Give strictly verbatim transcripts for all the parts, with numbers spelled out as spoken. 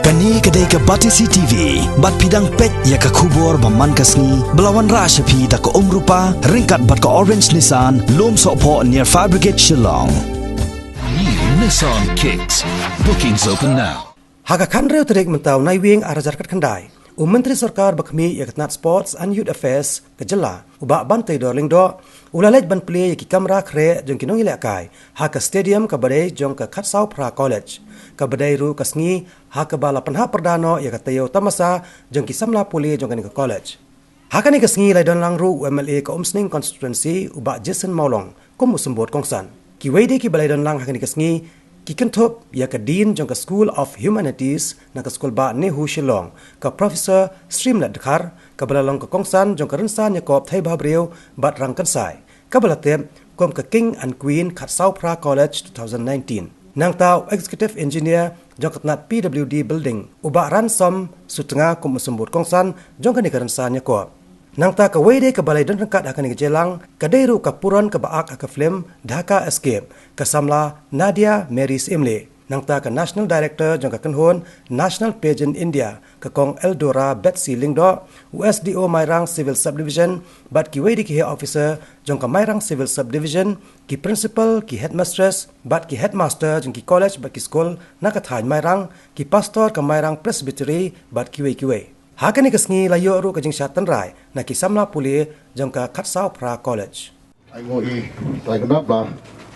Kane ka dei ka Batesi T V, bad phi dang peit ïa ka khubor ba man ka sngi, ba la wanrah sha phi da ka Umrupa, ryngkat bad ka Orange Nissan, Lumsohphoh near Fire Brigade Shillong. New Nissan Kicks. Bookings open now. Ha ka khathynriew tarik mynta u Naiwieng ar hajar khatkhyndai, u Myntri Sorkar ba khmih ïa ka tnat Sports and Youth Affairs ka jylla, u Bah Banteidor Lyngdoh, u la leit ban plie ïa ki kamra khreh jong ki nongïalehkai ha ka stadium kaba dei jong ka Khadsawphra College, kaba dei ruh ka sngi ha kaba la pynhap pyrda noh ïa ka taïew tamasa jong ki samla pule jong kane ka college. Ha kane ka sngi la don lang ruh u M L A ka Umsning Constituency, u Bah Jason Mawlong, kum u symbud kongsan. Kiwei de kiba la don lang ha kane ka sngi ki kynthup ïa ka Dean jong ka School of Humanities na ka Skulbah NEHU Shillong, ka Professor Shrimlet Dkhar, kaba la long ka kongsan jong ka rynsan ïakob thei bhabriew bad rangkynsai, kaba la tip kum ka King and Queen Khadsawphra College two thousand nineteen. Nangta u Executive Engineer jong ka tnat P W D Building, u Bah Ransom Sutnga, kum u symbud kongsan jong kane ka rynsan ïakob. Nangta kawei de kaba la don ryngkat ha kane ka jingïalang ka dei ruh ka puron kaba ak ha ka film Dhaka Escape, ka samla Nadia Mary Syiemlieh. Nangta ka National Director jong ka kynhun National Pageant India, ka Kong Eldora Betsy Lyngdoh, u S D O Mairang Civil Subdivision, bad kiwei de ki heh officer jong ka Mairang Civil Subdivision, ki principal, ki headmistress bad ki headmaster jong ki college bad ki skul na ka thaiñ Mairang, ki pastor ka Mairang Presbytery bad kiwei kiwei. Ha kane ka sngi la ïoh ruh ka jingshad tynrai na ki samla pule jong ka Khadsawphra College. Ai nguh ïa i Trai Kynrad ba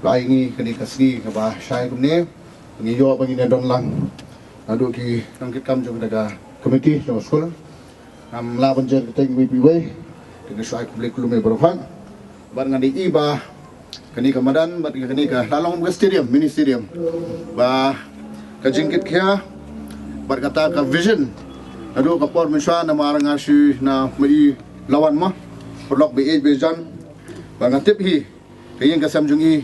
la ai ngi kane ka sngi kaba shai kumne, ngi ïoh ba ngin ïa don lang naduh ki nongkitkam jong kane ka committee jong ka skul. Ngam lah ban jer kyrteng iwei pa iwei, te nga shu ai khublei khublei baroh. Bad ngan ïohi ba kane ka madan bad kane ka la long ka stadium, mini stadium, ba ka jingkitkhia bad kata ka vision naduh ka por mynshuwa namar nga shu na mei la wan ma paralok ba ïeit ba jan, ba nga tip hi ka ïing ka sem jong i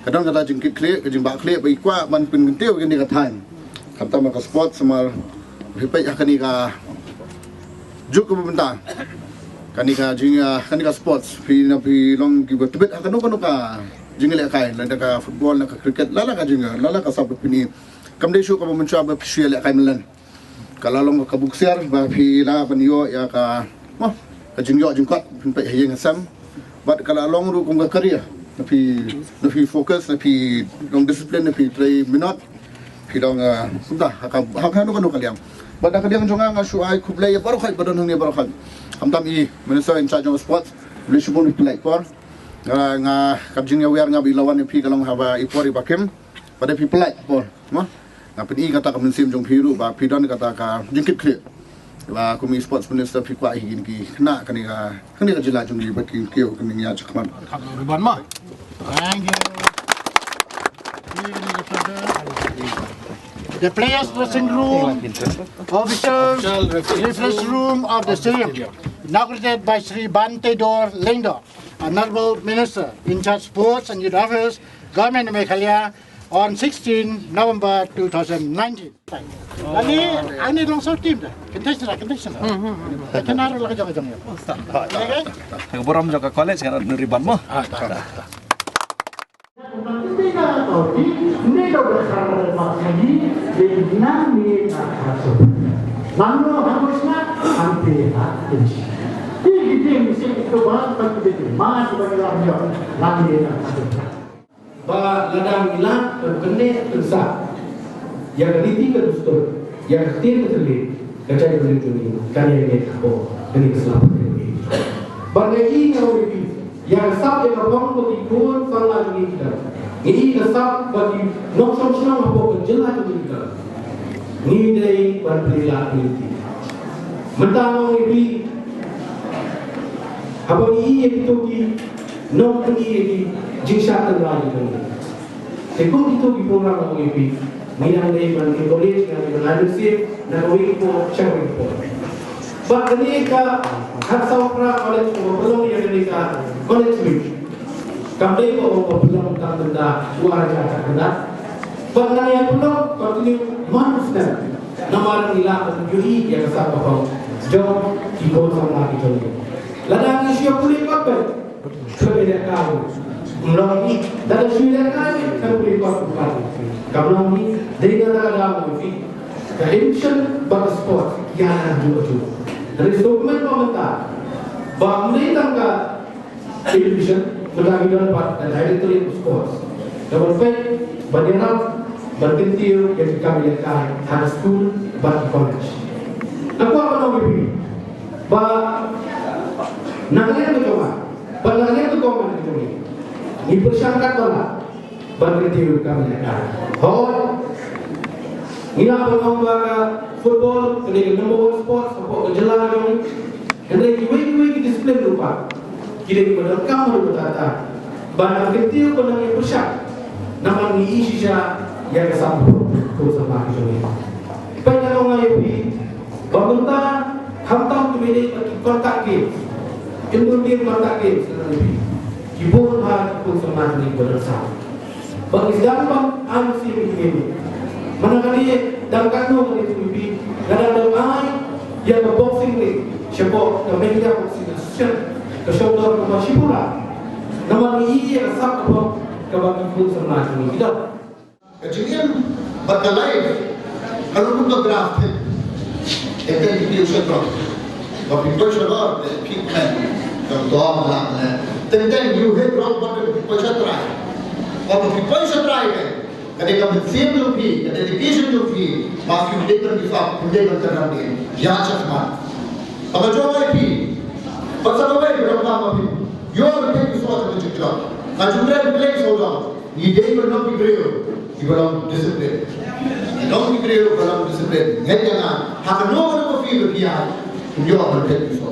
ka don kata jingkitkhlieh, ka jingbahkhlieh ba i kwah ban pynkyntiew kane ka thaiñ. Khamtam ka sports, namar phi peit ha kane ka juk kaba mynta, kane ka jing, ah, kane ka sports, phi na phi long kiba tbit ha kano kano ka jingïalehkai, lada ka football, na ka cricket, lada ka jing, lada ka sap, phi ni kam dei shuh kaba mynshuwa ba phi shu ïalehkai mynlien. Ka la long ka buk siar ba phi lah ban ïoh ïa ka, mo, ka jingïoh jingkot, phin peit ha ïing ha sem. Bad ka la long ruh kum ka career, na phi, na phi focus, na phi long discipline, na phi trei minot, phi long, ah, kumta ha ka, ha kano kano ka liang. Bad na ka liang jong nga, nga shu ai khublei ïa baroh khoit ba don hangne baroh khoit, khamtam i Minister in charge jong sports. Khublei shibun ïa phi phi lait por. Nga, nga ka jingïawer nga ba i la wan ïa phi ka long haba i por iba khim, bad ïa phi phi lait por, mo. Nga pyni kata ka mynsiem jong phi ruh ba phi don kata ka jingkitkhlieh ba kum i sports minister phi kwah hi kin ki khynnah kane ka, kane ka jylla jong ngi ba kin kiew kane ngi ïa chakhmat. Ribbon ma. Thank you. The players dressing room, official refresh room of the stadium, inaugurated by Shri Banteidor Lyngdoh, Honorable Minister in charge Sports and Youth Affairs, Government of Meghalaya, on sixteen November two thousand nineteen. Ani, ani long sor team da. Contestant, contestant. Contestant la ka jong jong ya. Okay? Ka burom jong ka college kan ribbon mo. Ba lada ngi lah ban pynneh pynsah ïa ka riti ka dustur, ïa ka ktien ka thylliej, ka jaitbynriew jong ngi kan ïa ngeit hapoh kane ka sla pyrthei. Bad nga i nga ong ïa phi, ïa ka sap ïa ka phong ka ki khun samla jong ngi ki don. Nga i ka sap ba ki nongshong shnong hapoh ka jylla jong ngi ki don. Ngi dei ban pynlait lynti. Mynta nga ong ïa phi, haba ngi ïohi ïa kito ki nongpyni ïa ki jingshad tynrai jong ngi, te kum kito ki program nga ong ïa phi, ngi dang dei ban encourage, ngi dang dei ban ai mynsiem na kawei ka por sha kawei ka por. Bad kane ka Khadsawphra College kaba pynlong ïa kane ka College Week, kam dei ba ong ba pynlong tang mynta u ar hajar tang mynta. Bad nang ïa pynlong continue month of time. Namar ngi lah ban ïohi ïa ka sap ka phong jong ki khun samla ki jong ngi. Lada ngi shu ïa pule kot beit, shu ïa lehkai, ym long hi. Lada shu ïa lehkai beit, shu ïa pule kot beit, kam long hi. Dei na ka daw ngi Ka education bad ka sports ki ïalam juh juh. Hynrei sngewkmen ba mynta ba ym dei tang ka education, mynta ngi don pat ka Directorate of Sports. Ka ban peit, ban ïarap, ban kyntiew ïa ki kam ïalehkai ha ka skul bad ki college. Nga kwah ban ong ïa phi ba na ka liang ka jong nga bad na ka liang ka jong nga, ngi pyrshang katba lah ban kyntiew ïa ka kam ïalehkai. Hooid, ngi lah ban ong ba ka football ka dei ka number one sports hapoh ka jylla ka jong ngi. Hynrei kiwei kiwei ki discipline ruh pat ki dei kiba donkam haduh katta katta ban nang kyntiew, ban nang ïapyrshang. Namar ngi ïohi shisha ïa ka sap khun samla ka jong ngi. Peit, nga ong ïa phi ba mynta khamtam kiba ïadei bad ki contact games, indoor game, contact games, nga ong ïa phi, ki bun bha ki khun samla ka jong ngi kiba don sap. Ba ngi sdang ban ai mynsiem ïa kine. Mynta kane dang katno kane tu ïa phi, nga dang dang ai ïa ka boxing ring shapoh ka Meghalaya Boxing Association, ka shong dor kaba shipura. Namar ngi ïohi ïa ka sap ka bok kaba ki khun samla jong ngi ki don. Ka jingim bad ka life ka long kum ka graph thik. Teng teng ki poi sha drok, ba phi poi sha dor te phi kmen ka dor la ne. Teng teng you hit rock bottom, phi poi sha trai. Ba phi poi sha trai, ka dei ka mynsiem jong phi, ka dedication jong phi, ba phi dei ban give up, phi dei ban kynran dien. Ïa, just man. Ba ka jong ai phi, ba sa kawei ba dang ma phi, ïoh ban peit phi sha ka jingkyrkhu. Ka jingkyrkhu ka jingkyrkhu. Ngi dei ban long ki briew kiba long discipline. Ngi long ki briew ba long discipline. Ngeit ïa nga, ha kano kano ka field ba phi ïaid, phin ïoh ban peit phi sha.